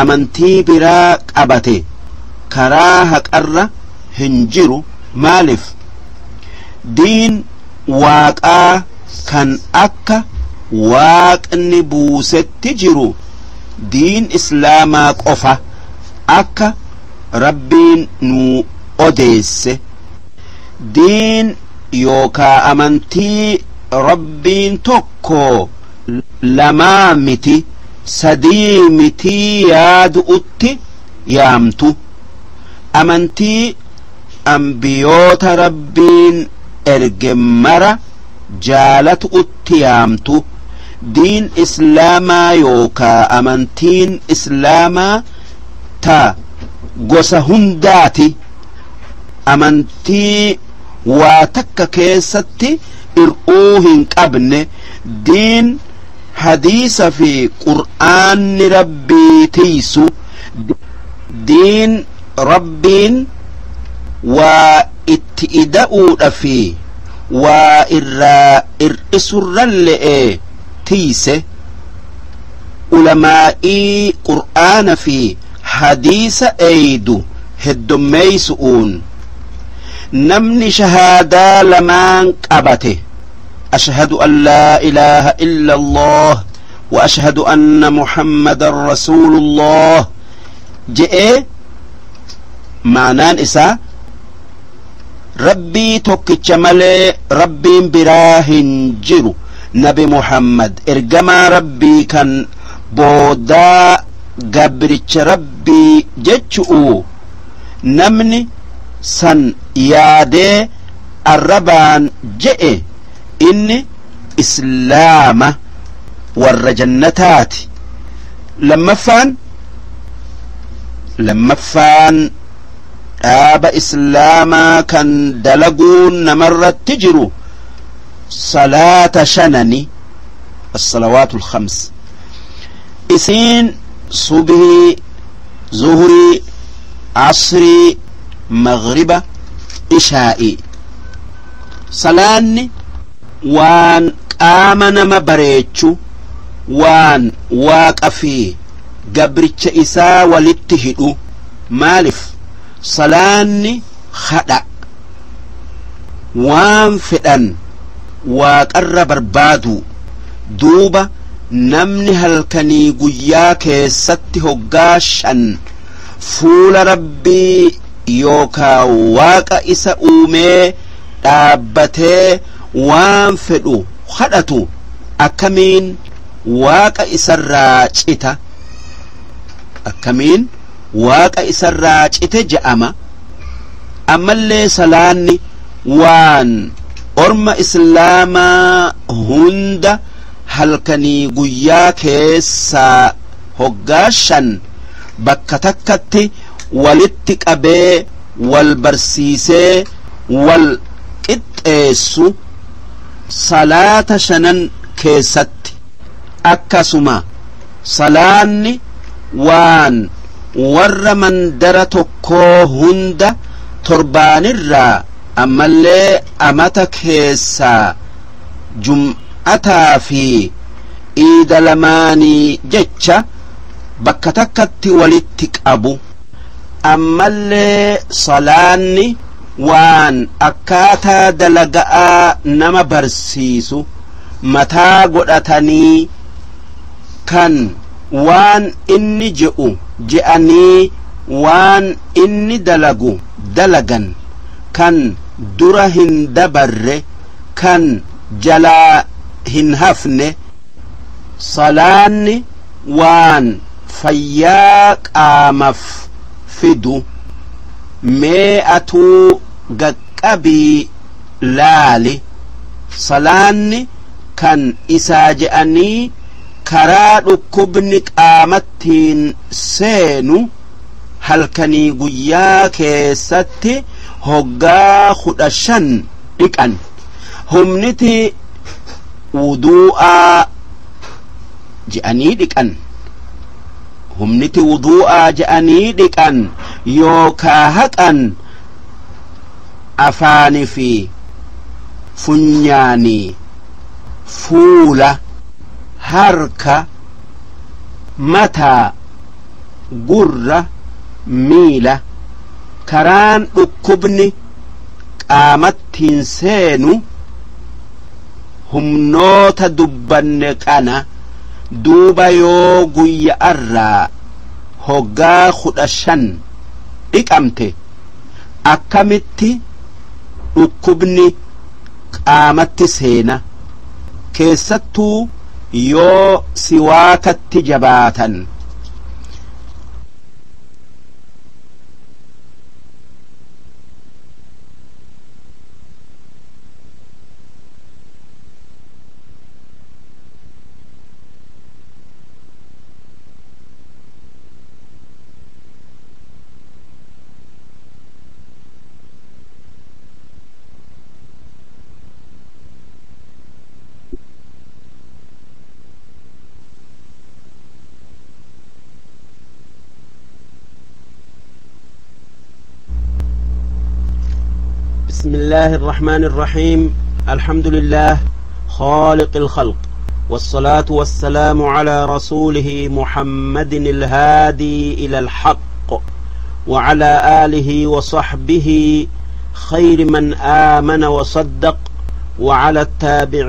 amantii biraa qabate karaa haqarra hin jiru. Maalif? Diin Waaqaa kan akka Waaqni buusetti jiru diin Islaamaa qofa, akka Rabbiin nuu odeesse. Diin yookaa amantii Rabbiin tokko, lamaa miti, sadii mitii yaadu'utti yaamtu, amantii ambiyoota Rabbiin erge mara jaalatu'utti yaamtu, diin Islaamaa yookaa amantiin Islaamaa ta gosa hundaati, amantii waa takka keessatti ir'uu hin qabne, diin hadiisa fi Qur'aanni Rabbii tiysu, diin Rabbiin waa itti ida'uudha fi waa irraa ir'isurralle'e tiyse, ulamaa'ii Qur'aana fi hadiisa eeydu heddommeeysu'uun. Namni shahaadaa lamaan qabate, ashhadu an laa ilaaha illa Allah wa ashhadu anna Muhammadan rasuulullah je'ee, ma'anaan isaa Rabbii tokkicha malee Rabbiin biraa hin jiru, Nabi Muhammad ergamaa Rabbii kan boodaa gabricha Rabbii jechu'u, namni san yaadee arrabaan je'e inni Islaama, warra jannataati. Lammaffaan dhaaba Islaamaa kan dalaguun namarratti jiru salaata shanani, as-salawaatul khams. Isiin subhii, zuhurii, asrii, maghriba, ishaa'i. Salaanni waan qaama nama bareechu, waan Waaqa fi gabricha isaa walitti hidhu. Maalif? Salaanni kadha, waan fedhan Waaqarra barbaadu. Duuba namni halkanii guyyaa keessatti hoggaa shan fuula Rabbii yookaa Waaqa isa uumee dhaabbatee waan fedhu kadhatu akkamiin Waaqa isarraa cita? Akkamiin Waaqa isarraa cite je'ama? Ammallee salaanni waan orma islaamaa hunda halkanii guyyaa keessaa hoggaa 5 bakka takkatti walitti qabee wal barsiisee wal qixxeessu salaata 5 keessatti. Akkasuma salaanni waan warra mandara tokkoo hunda torbaanirraa ammallee amata keessaa jum'ataa fi iida lamaanii jecha bakka takkatti walitti qabu. Ammallee salaanni waan akkaataa dalaga'aa nama barsiisu mataa godhatanii kan waan inni je'u je'anii waan inni dalagu dalagan kan dura hin dabarre kan jalaa hin hafne. Salaanni waan fayyaa qaamaf fidu. Mee atuu gaqqabii laali. Salaanni kan isaa je'anii karaa dhukkubni qaamattiin seenu halkanii guyyaa keessatti hoggaa 15 dhiqan. Humniti wuduu'aa je'anii dhiqan. Humniti wuduu'aa je'anii dhiqan yookaa haqan afaanii fi funyaanii, fuula, harka, mataa, gurra, miila. Karaan dhukkubni qaamattiin seenu humnoota dubbanne kana. Duuba yoo guyya'arraa hoggaa 15 dhiqamte akkamitti dhukkubni qaamatti seena? Keessattuu yoo siwaakatti jabaatan. بسم الله الرحمن الرحيم. الحمد لله خالق الخلق، والصلاة والسلام على رسوله محمد الهادي إلى الحق، وعلى آله وصحبه خير من آمن وصدق، وعلى التابعين.